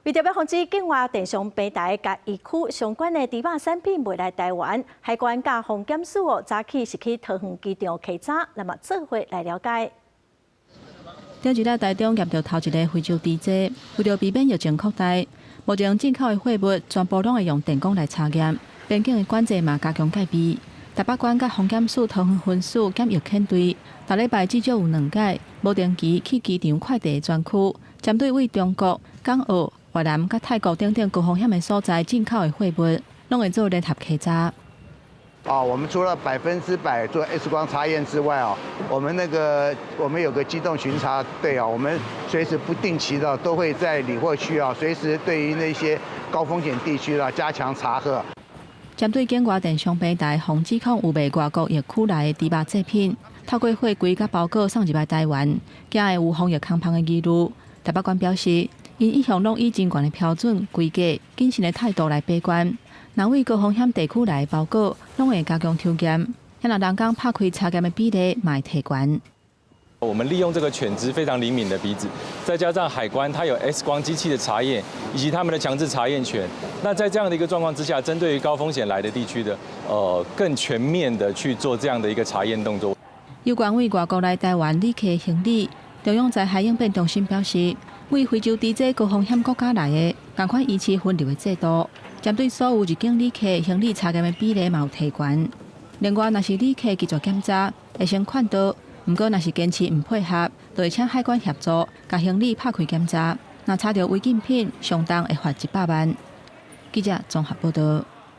為著欲防止境外電商平台共疫區相關的豬肉產品賣來臺灣，海關佮防檢署哦，早起是去桃園機場稽查，咱嘛做伙來了解。頂一禮臺中驗著頭一例非洲豬災，為著避免疫情擴大，目前進口的貨物全部攏會用電光來查驗，邊境的管制嘛加強戒備。台北關佮防檢署桃園分署檢疫遣隊，逐禮拜至少有兩擺無定期去機場快遞專區，針對對中國、港澳、越南佮泰國等等高風險的所在進口的貨物，攏會做聯合稽查。啊，我們除了100%做 X 光查驗之外啊，我們那個我們有個機動巡查隊啊，我們隨時不定期的都會在理貨區啊，隨時對於那些高風險地區啦加強查核。針對境外電商平台防指控有賣外國疫區來的豬肉製品，透過貨櫃佮包裹送入來臺灣，驚會有防疫空縫的疑慮。台北關表示，𪜶一向攏以真懸的標準規格、謹慎的態度來把關。若對高風險地區來的包裹，攏會加強抽驗。若人工拍開查驗的比例，嘛會提懸。我們利用這個犬隻非常靈敏的鼻子，再加上海關它有 X 光機器的查驗，以及他們的強制查驗權。那在這樣的一個狀況之下，針對於高風險來的地區的，更全面的去做這樣的一個查驗動作。有關對外國來臺灣旅客行李，中央災害應變中心表示，對非洲豬災高風險國家來的，仝款維持分流的制度，針對所有入境旅客行李查驗的比例嘛有提懸。另外，若是旅客拒絕檢查，會先勸導。毋過，若是堅持毋配合，就會請海關協助，共行李拍開檢查。若查著違禁品，上重會罰100萬。記者綜合報道。